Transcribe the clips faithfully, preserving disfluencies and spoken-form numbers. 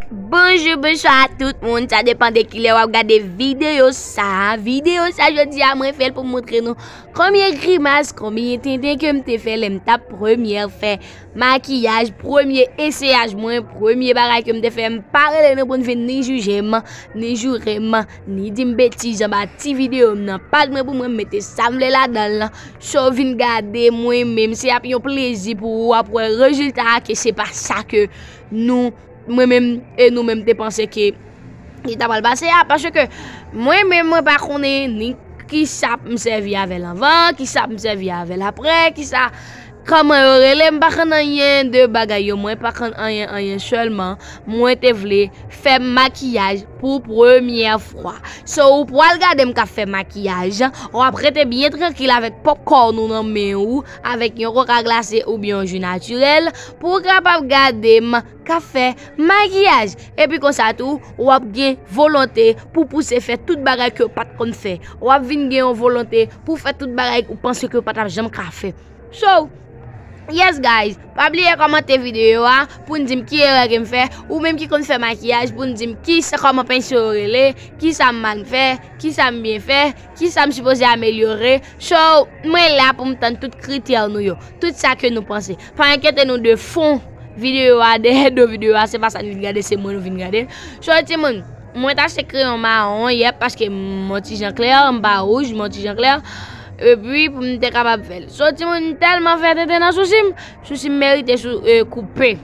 Bonjou, bonswa a tout moun. Sa depann de kilè w ap gade videyo sa. Videyo sa, jodi a, mwen fè l pou m montre nou konbyen grimas, konbyen tenten ke m te fè lè m t ap premye fè makiyaj, premye eseyaj mwen, premye bagay ke m te fè. M pa rele nou pou n vin ni jije m, ni joure m, ni di m betiz anba ti videyo m nan. Paj mwen pou mwen, m mete sa m vle ladan l. So, vin gade mwen menm, se ap yon plezi pou ou ap wè rezilta a, ke se pa sa ke nou, mwen menm e nou menm te panse ke li ta pral pase a, paske mwen menm, mwen pa konnen ni kisa m sèvi avè l anvan, kisa m sèvi avè l apre, kisa, kòman yo rele, m pa konn anyen de bagay yo, mwen pa konn anyen, anyen, sèlman mwen te vle fè makiyaj pou premyè fwa. So, ou pral gade m k ap fè makiyaj, w ap rete byen trankil avèk popcorn ou nan men ou, avèk yon koka glase oubyen yon ji natirèl, pou w kapab gade m k ap fè makiyaj. Epi konsa tou, w ap gen volonte pou pouse fè tout bagay ke w pa t konn fè. W ap vin gen yon volonte pou fè tout bagay ou panse ke w pa t ap janm ka fè. So, yes guys, pa bliye kòmante videyo a pou n di m ki erè ke m fè, ou menm ki konn fè makiyaj, pou n di m ki sa, kòman penso yo rele, ki sa m mal fè, ki sa m byen fè, ki sa m sipoze amelyore. So, mwen la pou m tann tout kritè nou yo, tout sa ke nou panse. Pa enkyete nou de fon videyo a, dèyè do videyo a, se pa sa n vin gade, se mwen nou vin gade. So, timoun, mwen t achte kreyon mawon yè paske m on ti jan klè, m pa wouj, m on ti jan klè. Epi, pou m te kapab fè l. So, timoun, m tèlman fè tenten nan sousi m, sousi m merite sou, e, koupe.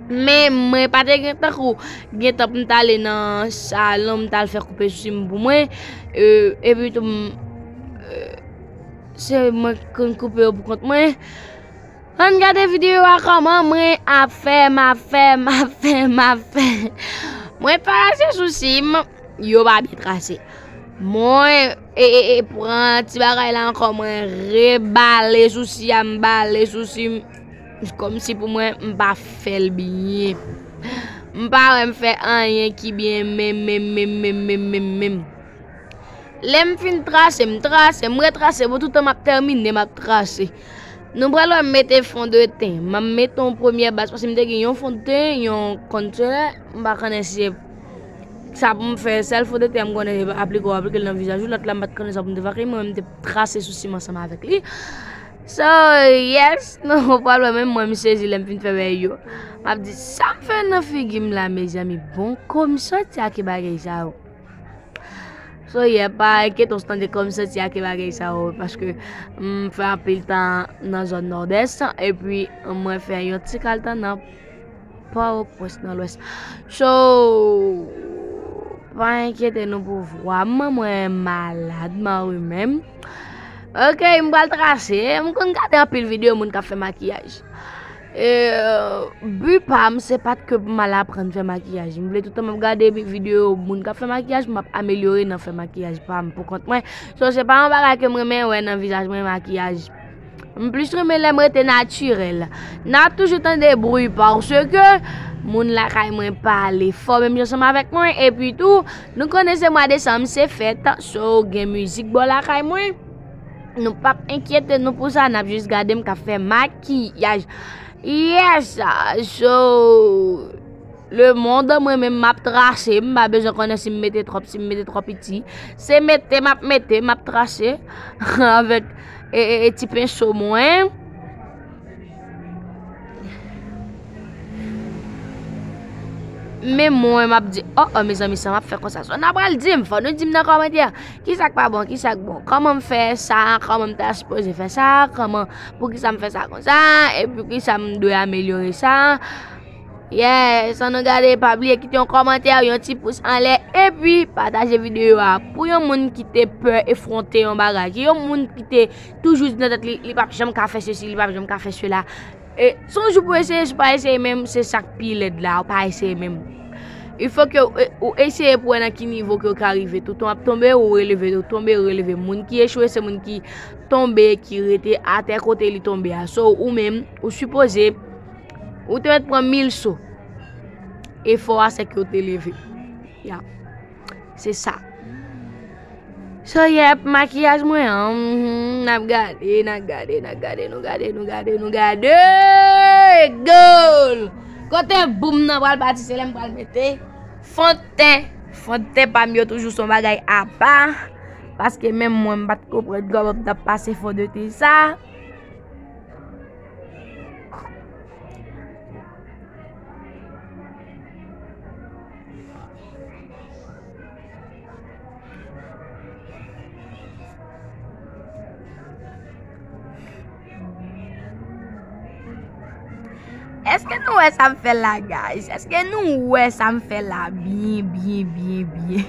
Men, mwen pa te gen tankou, gen tan pou m t ale nan salon, m t al fè koupe sousi m pou mwen. E, epi tou, m, e, se mwen k konn koupe yo pou kont mwen. Ann gade videyo a kòman mwen ap fè, m ap fè, m ap fè, m ap fè. Mwen trase sousi m, yo pa byen trase. Mwen, e, e, e, pran ti bagay la ankò, mwen rebale sousi a, m bale sousi m. Kòmsi pou mwen, m pa fè l byen. M pa wè m fè anyen ki byen menm, menm, menm, menm, menm, menm, menm. Lè m fin trase, m trase, m retrase, bon, toutan m ap tèmine, m ap trase. Nou pral wè m mete fon de ten. M ap mete yon premyè baz, paske m te gen yon fon de ten, yon concealer, m pa konnen si se sa pou m fè, sèl fon de ten m konnen se aplike w aplike l nan vizaj ou, lòt la m pa t konnen sa pou m te fè ak li, mwen menm m te trase sousi m ansanm avèk li. So, yes, nou pral wè menm mwen m sezi lè m fin fè bagay yo. M ap di, sa m fè nan figi m la, mezanmi, bon, kòm soti ak bagay sa yo. So, yeah, pa enkyete w si w tande kòm soti ak bagay sa yo, paske m fè anpil tan nan zòn Nòdès, epi mwen fè yon ti kal tan nan Pòtoprens nan Lwès. So, pa enkyete nou pou vwa m, mwen malad, m anrime m. Ok, m pral trase, m konn gade anpil videyo moun k ap fè makiyaj. E, bi pa m, se pa t ke pou m al aprann fè makiyaj. M vle toutan m ap gade videyo moun k ap fè makiyaj, m ap amelyore nan fè makiyaj pa m pou kont mwen. So, se pa yon bagay ke m renmen wè nan vizaj mwen, makiyaj. M plis renmen lè m rete natirèl. N a toujou tande bri paske moun lakay mwen pale fò menm jan ansanm avèk mwen. Epi tou, nou konnen se mwa desanm, se fèt. So, gen mizik bò lakay mwen. Nou p ap enkyete nou pou sa, n ap jis gade m k ap fè makiyaj. Yes, so, lemonn, mwen menm m ap trase, m pa bezwen konnen si m mete twòp, si m mete twò piti. Se mete m ap mete, m ap trase avèk, e, e, e, ti penso mwen. Men mwen, m ap di, oh, oh, mezanmi, sa m ap fè konsa. So, n a pral di m, fò nou di m nan kòmantè, kisa k pa bon, kisa k bon. Kòman m fè sa, kòman m ta sipoze fè sa, kòman, poukisa m fè sa konsa, epi kisa m dwe amelyore sa. Yes, ann nou gade, pa bliye kite yon kòmantè, yon ti pous anlè, epi pataje videyo a. Pou yon moun ki te pè efwonte yon bagay, ki yon moun ki te toujou di nan tèt li, li p ap janm ka fè sesi, li p ap janm ka fè sela. E, se yon jou pou eseye, si w pa eseye menm, se sa k pi lèd la, w pa eseye menm. Il faut que w, ou eseye pou wè nan ki nivo ke w ka rive. Toutan w ap tonbe, ou releve, ou tonbe, ou releve. Moun ki echwe, se moun ki tonbe, ki rete atè kote li tonbe a. So, ou menm, ou sipoze, ou te mèt pran mil so. Efò a, se ke w te leve. Ya. Se sa. So, yep, makiyaj mwen an, mhm, n ap gade, n ap gade, n ap gade, nou gade, nou gade, nou gade. Gol! Kote boum nan pral pati, se lè m pral mete fondten. Fondten pa m yo toujou se yon bagay apa. Paske menm mwen, m pa t konprann kòman m t ap pase fondten sa. Èske nou wè sa m fè la, guys? Èske nou wè sa m fè la byen, byen, byen, byen?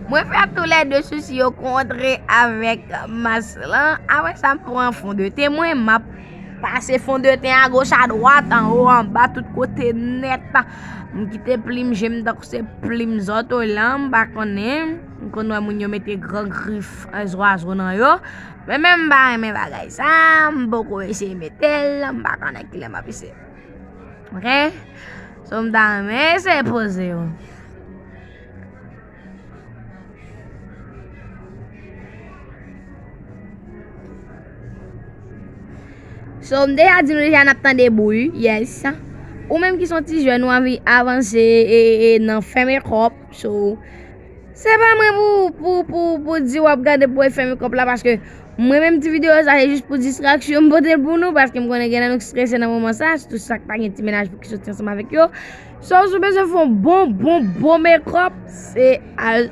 Mwen fè toulède sousi yo kontre avèk mas lan. Apre sa, m pran fondten mwen, m ap pase fondten a goch, a dwat, anwo, anba, tout kote nèt. M kite plim je m tankou se plim zòtolan, m pa konnen. M konn wè moun yo mete gran grif, e, zwazo nan yo. Men, men m pa renmen bagay sa, m poko eseye mete l, m pa konnen kilè m ap eseye. Ok? So, m ta renmen eseye poze yo. So, m deja di nou deja n ap tande bri, yes. Ou menm ki se yon ti jèn, ou anvi avanse e, e, e nan fè mekòp. So, se pa mwen pou, pou, pou, pou di w ap gade pou w fè mekòp la, paske mwen menm ti videyo sa, se jis pou distraksyon m pote l pou nou, paske m konnen gen lè nou strese nan moman sa, sitou sa k pa gen ti mennaj pou ki soti ansanm avèk yo. So, si w bezwen fè yon bon, bon, bon mekòp, se al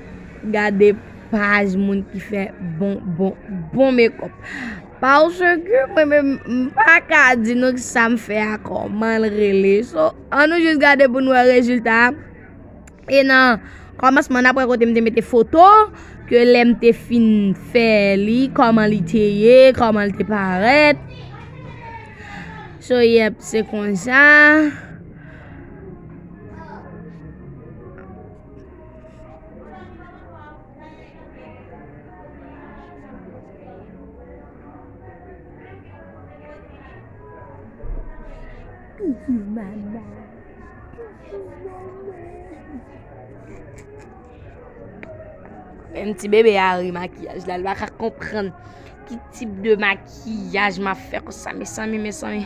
gade paj moun ki fè bon, bon, bon mekòp. Paske mwen menm, m pa ka di nou sa m fè a, kòman l rele. So, ann nou jis gade pou n wè rezilta a. E nan kòmansman, n ap wè kote m te mete foto, ke lè m te fin fè li, kòman li te ye, kòman li te parèt. So, yep, se konsa. Menm ti bebe a ri makiyaj la, li pa ka konprann ki tip de makiyaj m ap fè konsa, mezanmi, mezanmi.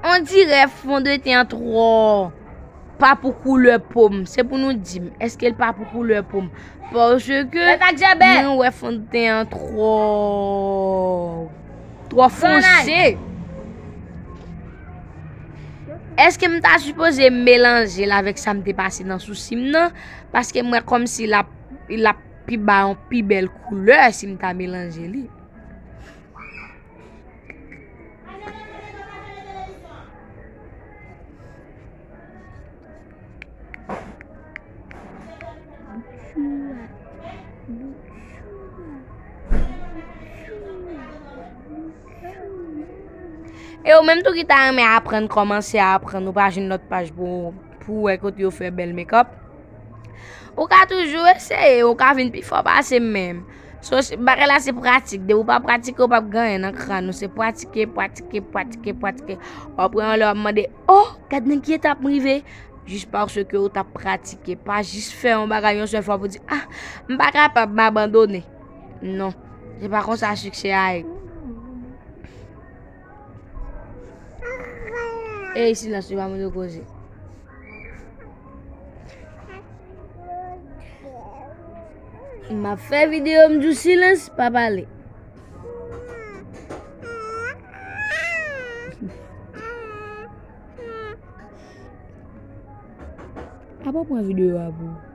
On dirè fondeten an twò pa pou koulè po m. Se pou nou di m, èske l pa pou koulè po m? Paske mwen wè fondeten an twò, twò fonse. Èske m ta sipoze melanje l avèk sa m te pase nan sousi m nan? Paske m wè kòmsi l ap, l ap pi ba yon pi bèl koulè si m ta melanje li. E ou menm tou ki ta renmen aprann, kòmanse aprann, ou pa jwenn lòt paj pou, pou wè kote yo fè bèl mekòp. Ou ka toujou eseye, ou ka vin pi fò pase m menm. So, se, bagay la se pratik. Depi w pa pratike, w p ap gen anyen nan kràn ou. Se pratike, pratike, pratike, pratike. W ap wè yon lè w ap mande, "Oh, gad nan ki etap m rive." Jis paske w t ap pratike. Pa jis fè yon bagay yon sèl fwa pou di, "Ah, m pa kapab, m abandone." Non. Se pa konsa siksè a ye. Ey, silans, yo pa mande w koze. M ap fè videyo, m di w silans, pa pale. Apa w pran videyo a pou ou?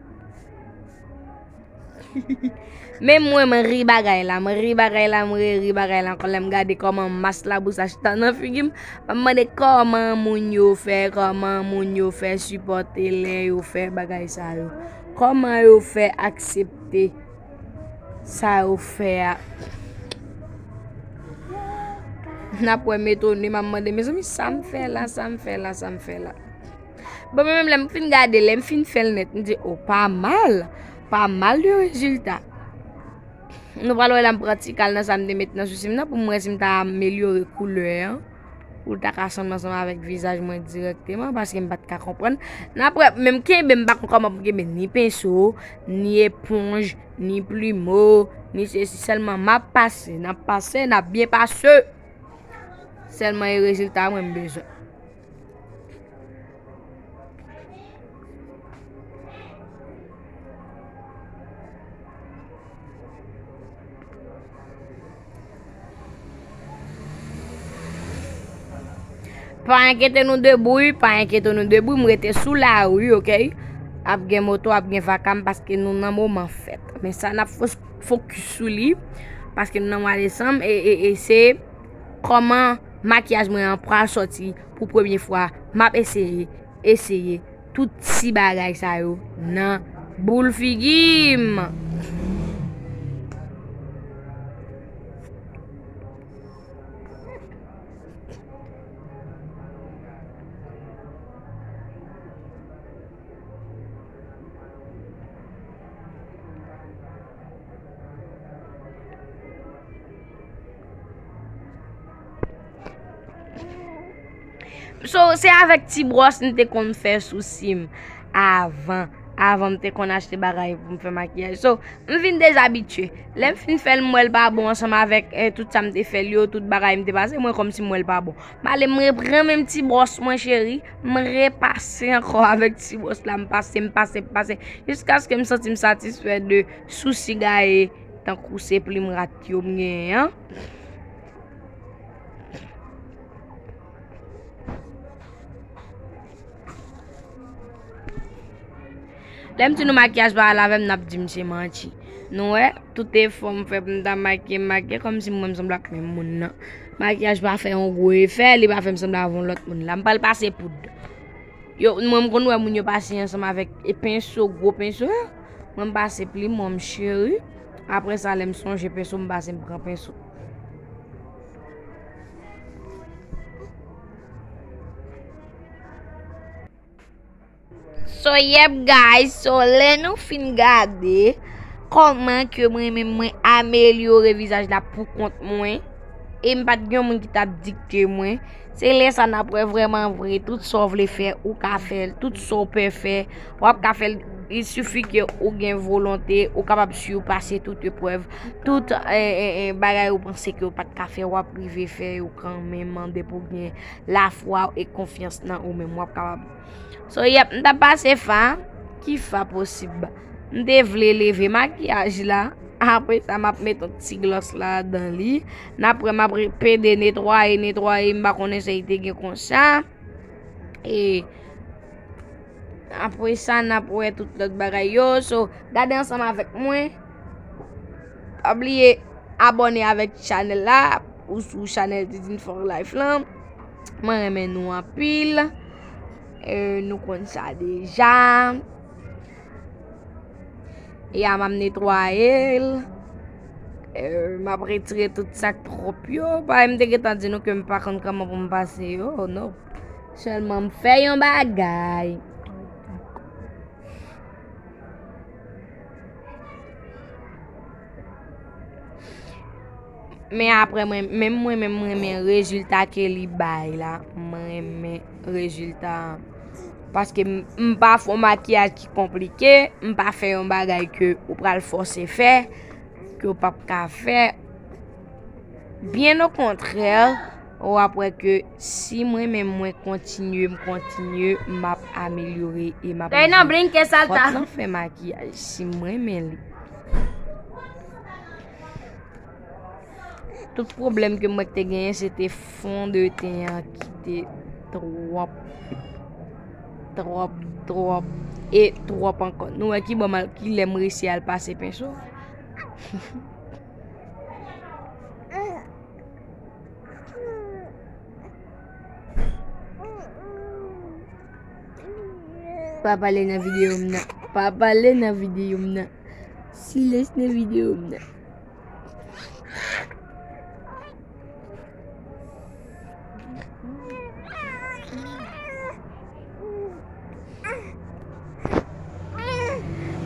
Men mwen, mwen ri bagay la, mwen ri bagay la, mwen ri bagay la ankò lè m gade kòman mas la bous a chita nan figi m. M ap mande kòman moun yo fè, kòman moun yo fè sipòte lè yo fè bagay sa yo. Kòman yo fè aksepte sa yo fè a. N ap wè m etone, m ap mande, mezanmi, sa m fè la, sa m fè la, sa m fè la. Bon, mwen menm, lè m fin gade, lè m fin fè l nèt, m di, "Oh, pa mal, pa mal de rezilta." Nou pral wè la, m pran ti kal nan sa m te met nan sousi m nan pou m wè si m ta amelyore koulè an, pou l ta ka sanble ansanm avèk vizaj mwen dirèkteman, paske m pa t ka konprann. N ap wè, men m kenbe, m pa konn kòman pou m kenbe ni penso, ni eponj, ni plimo, ni sesi, sèlman m ap pase, n ap pase, n ap byen pase. Sèlman e rezilta mwen m bezwen. Pa enkyete nou de bri, pa enkyete nou de bri, m rete sou lari, oke? Ap gen moto, ap gen vakam paske nou nan moman fèt. Men sa n ap fo-, fokis sou li, paske nou nan mwa desanm, e, e, e se kòman makiyaj mwen an pral sòti pou premye fwa. M ap eseye, eseye tout ti bagay sa yo nan boul figi m. So, se avèk ti bwòs m te konn fè sousi m avan. Avan m te konn achte bagay pou m fè makiyaj. So, m vin dezabitye. Lè m fin fè l, m wè l pa bon ansanm avèk, eh, tout sa m te fè l yo, tout bagay m te pase, mwen kòmsi m wè l pa bon. M ale m repran menm ti bwòs mwen cheri, m repase ankò avèk ti bwòs la, m pase, m pase, m pase, jiskaske m santi m satisfè de sousi gaye tankou se plim rat yo m genyen an. Lè m di nou makiyaj pa al avè m, n ap di m se manti. Nou wè, tout efò m fè pou m ta makiye, m makiye kòmsi m wè m sanble ak menm moun nan. Makiyaj pa fè yon gwo efè, li pa fè m sanble avè yon lòt moun. La, m pral pase poud. Yo, mwen, m konn wè moun yo pase ansanm avèk e penso, gwo penso, a. Mwen, m pase plim mwen, m cheri. Apre sa, lè m sonje penso, m pase, m pran penso. So, yep, guys. So, lè nou fin gade kòman ke mwen menm mwen amelyore vizaj la pou kont mwen, e m pa t gen yon moun ki t ap dikte mwen, se lè sa n ap wè vrèman vre, tout sa w vle fè, ou ka fè l, tout sa w pè fè, w ap ka fè l. Il suffit ke ou gen volonte, ou kapab sipase tout eprèv, tout, eh, eh, eh, bagay ou panse ke w pa t ka fè, w ap rive fè yo kanmenm, depi w gen lafwa e konfyans nan ou menm, w ap kapab. So, yep, m t ap pase fa, ki fa posib? M te vle leve makiyaj la, apre sa, m ap met yon ti glòs ladan li. N ap wè, m ap re-, pede netwaye, netwaye, m pa konnen sa li te gen konsa. E apre sa, n ap wè tout lòt bagay yo. So, gade ansanm avèk mwen. Pa bliye abòne avèk chanèl la, ou sou chanèl Titine for Life lan. Mwen renmen nou anpil. E, nou konn sa deja. E a m ap netwaye l. E, m ap retire tout sa k twòp yo. Parèy m te gentan di nou ke m pa konn kòman pou m pase yo, non. Sèlman m fè yon bagay. Men apre mwen, menm mwen, menm mwen renmen rezilta ke li bay la. Mwen renmen rezilta an. Paske m, m pa fè yon makiyaj ki konplike, m pa fè yon bagay ke ou pral fòse fè, ke w p ap ka fè. Byen okontrè, w ap wè ke si mwen menm mwen kontinye, m kontinye, m ap amelyore e m ap rive. Fòt nan fè makiyaj, si m renmen li. Tout pwoblèm ke mwen te genyen, se te fon de ten an ki te twòp, twòp, twòp, e twòp ankò. Nou wè ki bò m al, ki lè m resi al pase penso. Pa pale nan videyo m nan. Pa pale nan videyo m nan. Silans nan videyo m nan.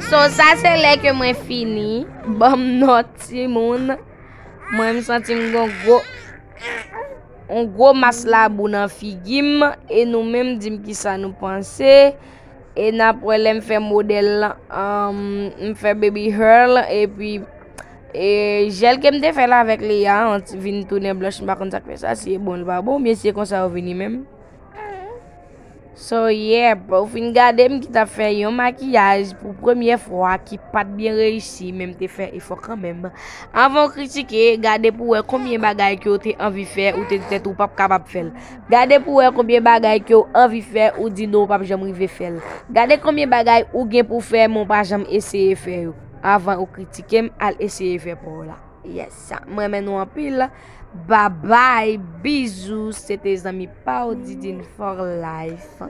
So, sa se lè ke mwen fini. Ban m nòt, timoun. Mwen, m santi m gon gwo, yon gwo mas labou nan figi m. E nou menm, di m kisa nou panse. E n ap wè lè m fè modèl lan, um, m fè baby hair, epi, E jèl ke m te fè l avèk li a, an ti vin tounen blanch, m pa konn sa k fè sa, si e bon l pa bon, oubyen si e konsa yo vini menm. So, yeah, ou fin gade m ki t ap fè yon makiyaj pou premyè fwa ki pa t byen reyisi, men m te fè efò kanmenm. Anvan w kritike, gade pou w wè konbyen bagay ke w te anvi fè, ou te di tèt ou p ap kapab fè l. Gade pou w wè konbyen bagay ke w anvi fè, ou di non, w p ap janm rive fè l. Gade konbyen bagay ou gen pou w fè, men w pa janm eseye fè yo. Anvan ou kritike m, al eseye fè pa w la. Yes, m renmen nou anpil. Babay, bizou, se te zanmi pa w, Didine for life.